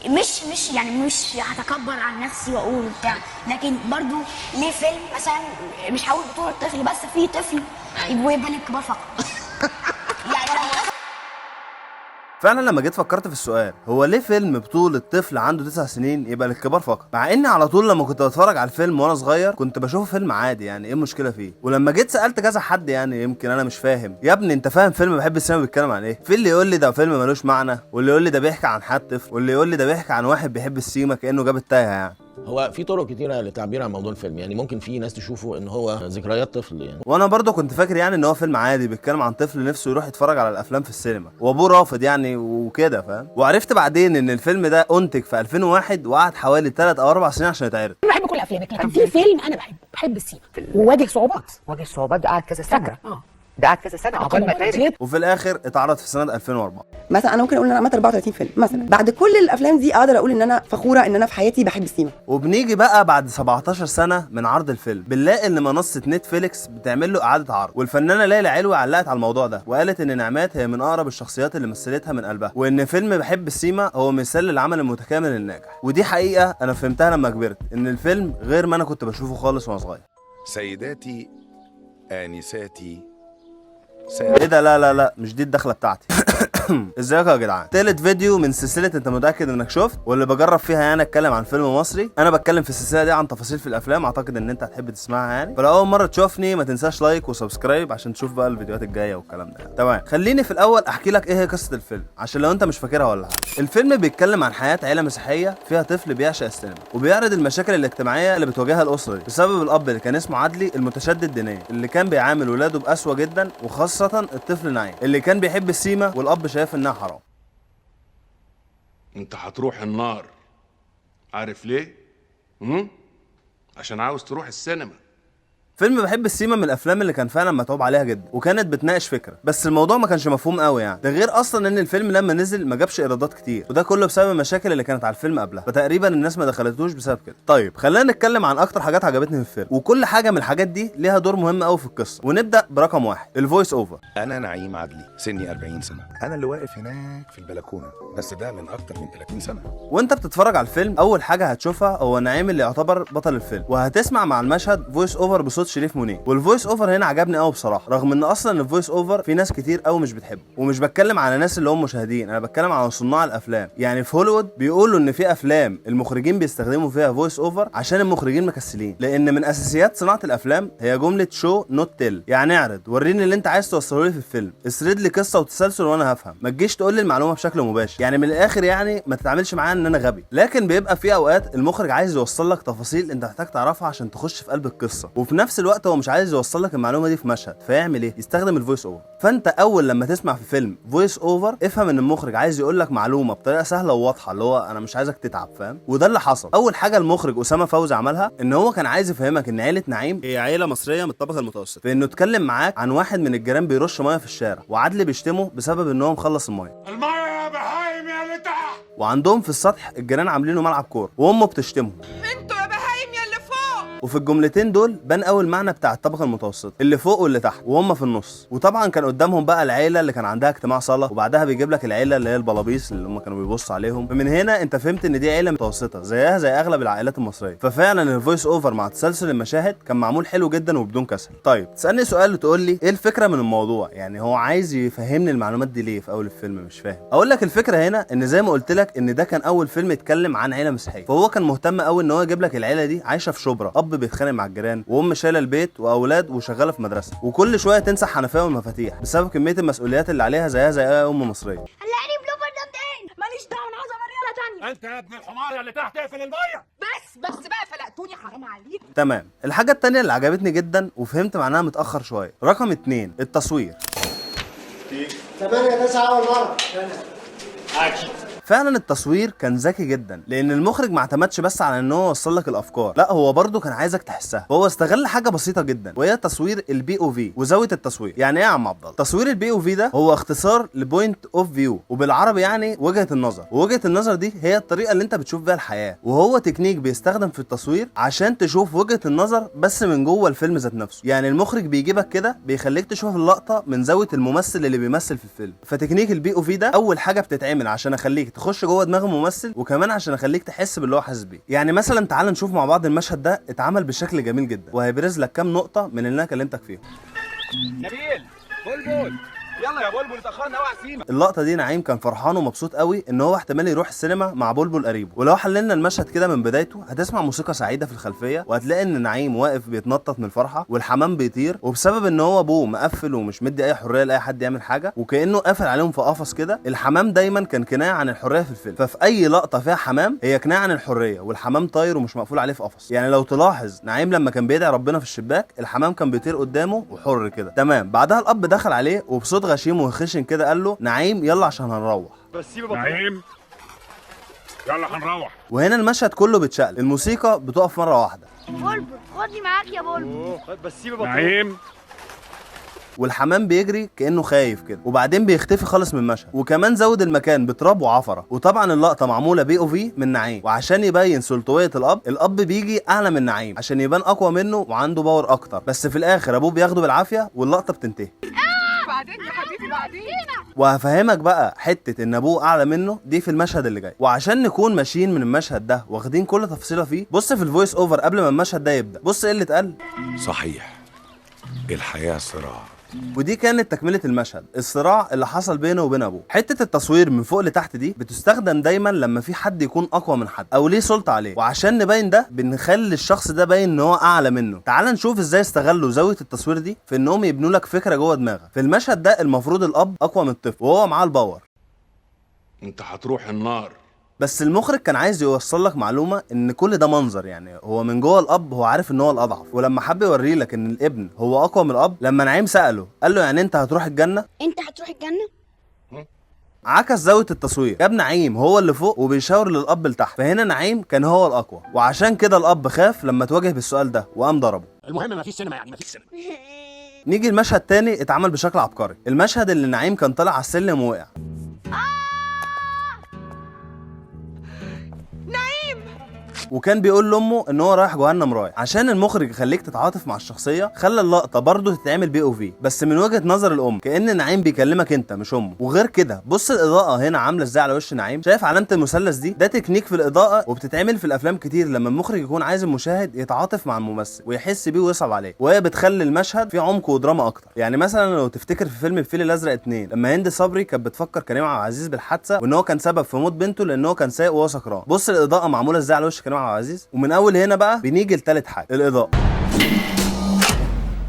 مش يعني مش هتكبر عن نفسي واقول بتاع، لكن برضو ليه فيلم مثلا مش هقول بطولة طفل، بس في طفل ويبقى للكبار فقط. يعني لو فعلا لما جيت فكرت في السؤال، هو ليه فيلم بطولة طفل عنده 9 سنين يبقى للكبار فقط؟ مع اني على طول لما كنت بتفرج على الفيلم وانا صغير كنت بشوفه فيلم عادي، يعني ايه المشكلة فيه؟ ولما جيت سالت كذا حد، يعني يمكن انا مش فاهم، يا ابني انت فاهم فيلم بحب السيما بيتكلم عن ايه؟ في اللي يقول لي ده فيلم ملوش معنى، واللي يقول لي ده بيحكي عن حياة طفل، واللي يقول لي ده بيحكي عن واحد بيحب السيما كانه جاب التايهه يعني. هو في طرق كتيرة للتعبير عن موضوع الفيلم، يعني ممكن في ناس تشوفه ان هو ذكريات طفل يعني. وانا برضو كنت فاكر يعني ان هو فيلم عادي بيتكلم عن طفل نفسه يروح يتفرج على الافلام في السينما وابوه رافض يعني وكده، فاهم؟ وعرفت بعدين ان الفيلم ده انتج في 2001 وقعد حوالي 3 او 4 سنين عشان يتعرض. انا بحب كل افلامك، لكن في فيلم انا بحبه، بحب السيما، وواجه صعوبات. واجه صعوبات، ده قعد كذا سنه. فاكره اه. ده قعد كذا سنة عقبال ما اتعرض. وفي الاخر اتعرض في سنة 2004. مثلا انا ممكن اقول ان انا عملت 34 فيلم مثلا، بعد كل الافلام دي اقدر اقول ان انا فخورة ان انا في حياتي بحب السيما. وبنيجي بقى بعد 17 سنة من عرض الفيلم بنلاقي ان منصة نتفليكس بتعمل له اعاده عرض، والفنانه ليلى علوي علقت على الموضوع ده وقالت ان نعمات هي من اقرب الشخصيات اللي مثلتها من قلبها، وان فيلم بحب السيما هو مثال للعمل المتكامل الناجح. ودي حقيقة انا فهمتها لما كبرت، ان الفيلم غير ما انا كنت بشوفه خالص وانا صغير. سيداتي، آنساتي، ايه ده؟ لا لا لا، مش دي الدخلة بتاعتي. ازيكم يا جدعان؟ تالت فيديو من سلسلة انت متاكد انك شفت، واللي بجرب فيها يعني اتكلم عن فيلم مصري. انا بتكلم في السلسلة دي عن تفاصيل في الافلام، اعتقد ان انت هتحب تسمعها يعني. فلو اول مرة تشوفني ما تنساش like و subscribe عشان تشوف بقى الفيديوهات الجاية والكلام ده. تمام، خليني في الاول احكي لك ايه هي قصة الفيلم عشان لو انت مش فاكرها ولا حاجه. الفيلم بيتكلم عن حياة عيله مسيحية فيها طفل بيعشق السينما، وبيعرض المشاكل الاجتماعية اللي بتواجهها الاسرة دي بسبب الاب اللي كان اسمه عدلي المتشدد دينيا، اللي كان بيعامل ولاده بقسوه جدا، وخاصة الطفل نعيم اللي كان بيحب السيما والاب شايف انها حرام. انت هتروح النار، عارف ليه؟ عشان عاوز تروح السينما. فيلم بحب السيما من الافلام اللي كان فعلا متعوب عليها جدا، وكانت بتناقش فكره، بس الموضوع ما كانش مفهوم قوي يعني. ده غير اصلا ان الفيلم لما نزل ما جابش ايرادات كتير، وده كله بسبب المشاكل اللي كانت على الفيلم قبلها، فتقريبا الناس ما دخلتوش بسبب كده. طيب خلينا نتكلم عن اكتر حاجات عجبتني في الفيلم، وكل حاجة من الحاجات دي ليها دور مهم قوي في القصه. ونبدا برقم واحد، ال voice over. انا نعيم عدلي، سني 40 سنه، انا اللي واقف هناك في البلكونه، بس ده من اكتر من 30 سنه. وانت بتتفرج على الفيلم اول حاجة هتشوفها هو نعيم اللي يعتبر بطل الفيلم، وهتسمع مع المشهد voice over بصوت شريف منير. وال voice over هنا عجبني قوي بصراحه، رغم ان اصلا ال voice over في ناس كتير قوي مش بتحبه، ومش بتكلم على ناس اللي هم مشاهدين، انا بتكلم على صناع الافلام. يعني في هوليوود بيقولوا ان في افلام المخرجين بيستخدموا فيها voice over عشان المخرجين مكسلين، لان من اساسيات صناعة الافلام هي جملة show not tell، يعني اعرض، وريني اللي انت عايز توصله لي في الفيلم، اسرد لي قصة وتسلسل وانا هفهم، ما تجيش تقول لي المعلومة بشكل مباشر. يعني من الاخر يعني ما تتعاملش معايا ان انا غبي. لكن بيبقى في اوقات المخرج عايز يوصل لك تفاصيل انت محتاج تعرفها عشان تخش في قلب القصه، وفي نفس الوقت هو مش عايز يوصل لك المعلومة دي في مشهد، فيعمل ايه؟ يستخدم ال voice over. فانت اول لما تسمع في فيلم voice over افهم ان المخرج عايز يقول لك معلومة بطريقة سهلة وواضحه، اللي هو انا مش عايزك تتعب، فاهم؟ وده اللي حصل. اول حاجة المخرج اسامة فوزي عملها ان هو كان عايز يفهمك ان عيله نعيم هي عيله مصرية من الطبقة المتوسطه، فانه اتكلم معاك عن واحد من الجيران بيرش مية في الشارع، وعدلي بيشتمه بسبب ان هو مخلص المية. المية يا بهايم يا اللي تحت. وعندهم في السطح الجيران عاملينه ملعب كورة وامه بتشتمهم. انتوا يا بهايم يا اللي فوق. وفي الجملتين دول بان اول معنى بتاع الطبقة المتوسطه، اللي فوق واللي تحت وهم في النص. وطبعا كان قدامهم بقى العيلة اللي كان عندها اجتماع صلاه، وبعدها بيجيب لك العيلة اللي هي البلابيس اللي هم كانوا بيبصوا عليهم. فمن هنا انت فهمت ان دي عيله متوسطه زيها زي اغلب العائلات المصريه. ففعلا ال voice over مع تسلسل المشاهد كان معمول حلو جدا وبدون كسل. طيب تسالني سؤال وتقول لي ايه الفكرة من الموضوع؟ يعني هو عايز يفهمني المعلومات دي ليه في اول الفيلم؟ مش فاهم. اقول لك الفكرة هنا ان زي ما قلت لك ان ده كان اول فيلم يتكلم عن عيله مسيحيه، فهو كان مهتم قوي ان هو يجيب لك العيلة دي عايشه في شبرا، اب بيتخانق مع الجيران، وام شايله البيت واولاد وشغالة في مدرسه، وكل شوية تنسى حنفية والمفاتيح بسبب كمية المسؤوليات اللي عليها زيها زي اي ام مصريه. قلعني بلوفر ده منين؟ ماليش دعوه، انا عاوزه مريالة تانية. انت يا ابن الحمار اللي تحت اقفل المية. بس بس بقى، فلقتوني، حرام عليك. تمام. الحاجة التانية اللي عجبتني جدا وفهمت معناها متاخر شويه، رقم 2، التصوير. 8 9 أول مرة. فعلا التصوير كان ذكي جدا، لان المخرج ما اعتمدش بس على ان هو يوصل لك الافكار، لا هو برضه كان عايزك تحسها. فهو استغل حاجة بسيطة جدا وهي تصوير ال POV وزاويه التصوير. يعني ايه يا عم عبد الله تصوير ال POV؟ ده هو اختصار ل point of view، وبالعربي يعني وجهه النظر. ووجهه النظر دي هي الطريقة اللي انت بتشوف بيها الحياه، وهو تكنيك بيستخدم في التصوير عشان تشوف وجهه النظر بس من جوه الفيلم ذات نفسه. يعني المخرج بيجيبك كده بيخليك تشوف اللقطة من زاوية الممثل اللي بيمثل في الفيلم. فتكنيك ال POV ده اول حاجة بتتعمل عشان اخليك تخش جوه دماغ الممثل، وكمان عشان اخليك تحس باللي هو حاسس بيه. يعني مثلا تعال نشوف مع بعض المشهد ده اتعمل بشكل جميل جدا، وهيبرز لك كام نقطة من اللي انا كلمتك فيهم. نبيل، بلبل، يلا يا بلبل، اتاخرنا قوي على السيما. اللقطة دي نعيم كان فرحان ومبسوط قوي ان هو احتمال يروح السينما مع بلبل قريبه. ولو حللنا المشهد كده من بدايته هتسمع موسيقى سعيدة في الخلفية، وهتلاقي ان نعيم واقف بيتنطط من الفرحة والحمام بيطير، وبسبب ان هو ابوه مقفل ومش مدي اي حرية لاي حد يعمل حاجة، وكانه قافل عليهم في قفص كده. الحمام دايما كان كناية عن الحرية في الفيلم، ففي اي لقطة فيها حمام هي كناية عن الحرية، والحمام طاير ومش مقفول عليه في قفص. يعني لو تلاحظ نعيم لما كان بيدعي ربنا في الشباك الحمام كان بيطير قدامه وحر كده. تمام. بعدها الاب دخل عليه وبصوت غشيم وخشن كده قال له نعيم يلا عشان هنروح. بس سيبه، نعيم يلا هنروح. وهنا المشهد كله بيتشقلب، الموسيقى بتقف مرة واحدة. بلبل خدني معاك يا بلبل. بس سيبه نعيم. والحمام بيجري كانه خايف كده، وبعدين بيختفي خالص من المشهد. وكمان زود المكان بتراب وعفره. وطبعا اللقطة معمولة POV من نعيم، وعشان يبين سلطوية الاب، الاب بيجي اعلى من نعيم عشان يبان اقوى منه وعنده power اكتر. بس في الاخر ابوه بياخده بالعافية واللقطه بتنتهي. بعدين يا حبيبي بعدين. وهفهمك بقى حتة ان ابوه اعلى منه دي في المشهد اللي جاي. وعشان نكون ماشيين من المشهد ده واخدين كل تفصيله فيه، بص في ال voice over قبل ما المشهد ده يبدا، بص ايه اللي اتقال. صحيح الحياة صراع. ودي كانت تكمله المشهد، الصراع اللي حصل بينه وبين ابوه. حتة التصوير من فوق لتحت دي بتستخدم دايما لما في حد يكون اقوى من حد او ليه سلطة عليه، وعشان نبين ده بنخلي الشخص ده باين ان هو اعلى منه. تعال نشوف ازاي استغلوا زاوية التصوير دي في انهم يبنوا لك فكرة جوه دماغك. في المشهد ده المفروض الاب اقوى من الطفل وهو معاه ال power، انت هتروح النار. بس المخرج كان عايز يوصل لك معلومة ان كل ده منظر، يعني هو من جوه الاب هو عارف ان هو الاضعف. ولما حب يوري لك ان الابن هو اقوى من الاب، لما نعيم ساله قال له يعني انت هتروح الجنة؟ انت هتروح الجنة؟ عكس زاوية التصوير، جاب نعيم هو اللي فوق وبيشاور للاب لتحت، فهنا نعيم كان هو الاقوى، وعشان كده الاب خاف لما تواجه بالسؤال ده وقام ضربه. المهم ما فيش سينما، يعني ما فيش سينما. نيجي المشهد تاني اتعمل بشكل عبقري، المشهد اللي نعيم كان طالع على السلم ووقع. وكان بيقول لامه ان هو رايح جهنم رايح. عشان المخرج يخليك تتعاطف مع الشخصية خلى اللقطة برضه تتعمل POV، بس من وجهه نظر الام، كأن نعيم بيكلمك انت مش امه. وغير كده بص الاضاءة هنا عامله ازاي على وش نعيم، شايف علامة المثلث دي؟ ده تكنيك في الاضاءة وبتتعمل في الافلام كتير لما المخرج يكون عايز المشاهد يتعاطف مع الممثل ويحس بيه ويصعب عليه، وهي بتخلي المشهد فيه عمق ودراما اكتر. يعني مثلا لو تفتكر في فيلم الفيل الازرق 2 لما هند صبري كانت بتفكر كريم عبد العزيز بالحادثه وان هو كان سبب في موت بنته لان هو كان سايق وهو سكران، بص الاضاءة معمولة ازاي على وش كريم عبد العزيز. ومن اول هنا بقى بنيجي لتالت حاجة، الاضاءة.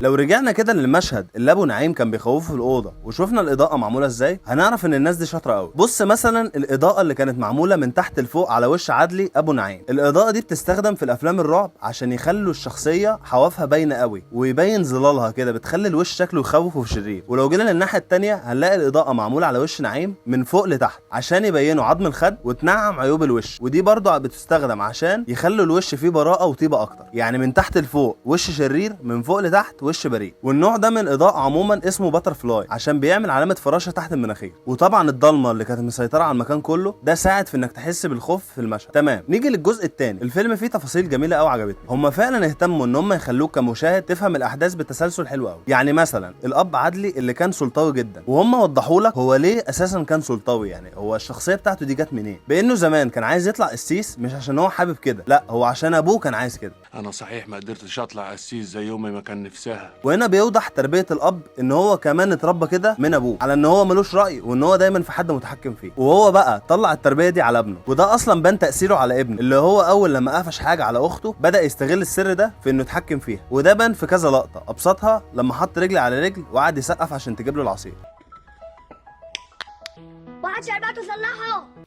لو رجعنا كده للمشهد اللي ابو نعيم كان بيخوفه في الاوضة وشفنا الاضاءة معمولة ازاي، هنعرف ان الناس دي شاطرة قوي. بص مثلا الاضاءة اللي كانت معمولة من تحت لفوق على وش عدلي ابو نعيم، الاضاءة دي بتستخدم في الافلام الرعب عشان يخلوا الشخصية حوافها باينة قوي ويبين ظلالها كده، بتخلي الوش شكله يخوف وشرير. ولو جينا للناحيه الثانية هنلاقي الاضاءة معمولة على وش نعيم من فوق لتحت عشان يبينوا عظم الخد وتنعم عيوب الوش، ودي برضه بتستخدم عشان يخلوا الوش فيه براءه وطيبة اكتر. يعني من تحت لفوق وش شرير، من فوق لتحت وش بريء. والنوع ده من الاضاءة عموما اسمه butterfly عشان بيعمل علامة فراشه تحت المناخير. وطبعا الضلمة اللي كانت مسيطرة على المكان كله ده ساعد في انك تحس بالخوف في المشهد. تمام، نيجي للجزء الثاني. الفيلم فيه تفاصيل جميلة قوي عجبتني، هم فعلا اهتموا ان هم يخلوك كمشاهد تفهم الاحداث بتسلسل حلو قوي. يعني مثلا الاب عدلي اللي كان سلطوي جدا، وهم وضحوا لك هو ليه اساسا كان سلطوي، يعني هو الشخصية بتاعته دي جت منين؟ بانه زمان كان عايز يطلع قسيس مش عشان هو حابب كده، لا هو عشان ابوه كان عايز كده. انا صحيح ما قدرتش اطلع قسيس زي امي ما كان نفسها. وهنا بيوضح تربيه الاب ان هو كمان اتربى كده من ابوه على ان هو ملوش راي وان هو دايما في حد متحكم فيه، وهو بقى طلع التربية دي على ابنه، وده اصلا بان تاثيره على ابنه اللي هو اول لما قفش حاجة على اخته بدا يستغل السر ده في انه يتحكم فيها. وده بان في كذا لقطة، ابسطها لما حط رجل على رجل وقعد يسقف عشان تجيب له العصير.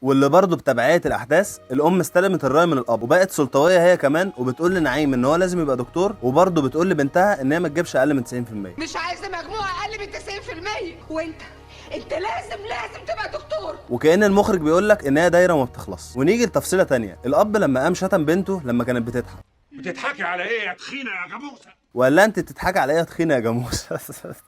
واللي برضه بتبعيه الاحداث الام استلمت الراي من الاب وبقت سلطوية هي كمان، وبتقول لنعيم ان هو لازم يبقى دكتور، وبرضه بتقول لبنتها ان هي ما تجيبش اقل من 90%. مش عايزه مجموعة اقل من 90%، وانت لازم تبقى دكتور. وكأن المخرج بيقول لك ان هي دايرة وما بتخلص. ونيجي لتفصيله ثانية، الاب لما قام شتم بنته لما كانت بتضحك. بتضحكي على ايه يا تخينة يا جاموسه؟ وقال لها انت بتضحكي على ايه يا تخينة يا جاموسه؟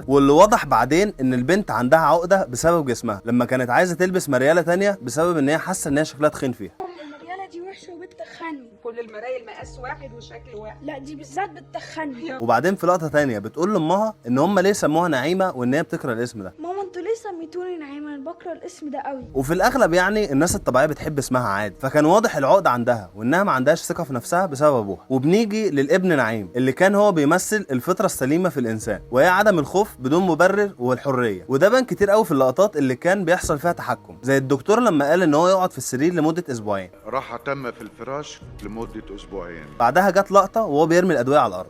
واللي وضح بعدين ان البنت عندها عقده بسبب جسمها، لما كانت عايزه تلبس مرياله ثانية بسبب ان هي حاسه ان هي شكلها تخين فيها. المرياله دي وحشة وبتخني. كل المرايل مقاس واحد وشكل واحد. لا دي بالذات بتخني. وبعدين في لقطة ثانية بتقول لامها ان هم ليه سموها نعيمه وان هي بتكره الاسم ده. ماما انتوا ليه ليه سميتوني نعيمه؟ انا بكره الاسم ده قوي. وفي الاغلب يعني الناس الطبيعية بتحب اسمها عادي، فكان واضح العقدة عندها وانها ما عندهاش ثقة في نفسها بسبب ابوها. وبنيجي للابن نعيم اللي كان هو بيمثل الفطرة السليمة في الانسان، وهي عدم الخوف بدون مبرر والحرية، وده بان كتير قوي في اللقطات اللي كان بيحصل فيها تحكم، زي الدكتور لما قال ان هو يقعد في السرير لمدة اسبوعين. راحة تامة في الفراش لمدة اسبوعين. بعدها جت لقطة وهو بيرمي الادوية على الارض.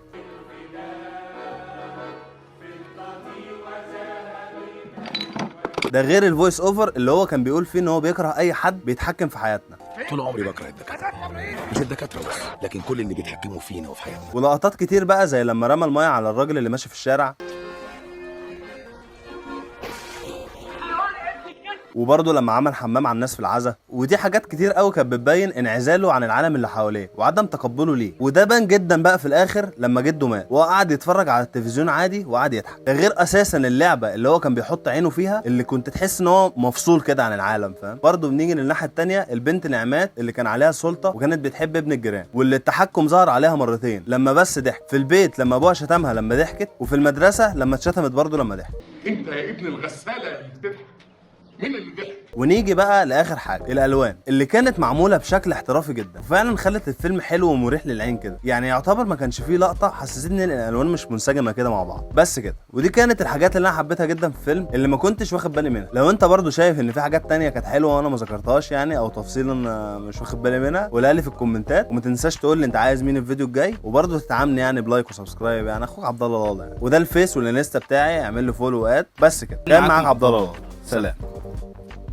ده غير ال voice over اللي هو كان بيقول فيه ان هو بيكره اي حد بيتحكم في حياتنا. طول عمري بكره الدكاترة، مش الدكاترة بس، لكن كل اللي بيتحكموا فينا وفي حياتنا. ولقطات كتير بقى زي لما رمى المية على الراجل اللي ماشي في الشارع، وبرضه لما عمل حمام على الناس في العزا. ودي حاجات كتير قوي كانت بتبين انعزاله عن العالم اللي حواليه وعدم تقبله ليه، وده بان جدا بقى في الاخر لما جده مات وقعد يتفرج على التلفزيون عادي وقعد يضحك. ده غير اساسا اللعبة اللي هو كان بيحط عينه فيها اللي كنت تحس ان هو مفصول كده عن العالم، فاهم؟ برضه بنيجي للناحيه الثانية البنت نعمات اللي كان عليها سلطة وكانت بتحب ابن الجيران، واللي التحكم ظهر عليها مرتين، لما بس ضحك في البيت لما ابوها شتمها لما ضحكت، وفي المدرسة لما اتشتمت برضه لما ضحكت. انت يا ابن الغسالة اللي بتضحك، مين اللي ضحك؟ ونيجي بقى لاخر حاجة، الالوان اللي كانت معمولة بشكل احترافي جدا، وفعلا خلت الفيلم حلو ومريح للعين كده، يعني يعتبر ما كانش فيه لقطة حسستني ان الالوان مش منسجمه كده مع بعض. بس كده، ودي كانت الحاجات اللي انا حبيتها جدا في الفيلم اللي ما كنتش واخد بالي منها. لو انت برضو شايف ان في حاجات تانية كانت حلوة وانا ما ذكرتهاش يعني، او تفصيل انا مش واخد بالي منها، قولها لي في الكومنتات. وما تنساش تقول لي انت عايز مين الفيديو الجاي، وبرضو تدعمني يعني ب like و subscribe، يعني اخوك عبد الله لالا يعني. وده الفيس والانستا بتاعي، اعمل له follow و add. بس كده، كان معاك عبد الله لالا، سلام.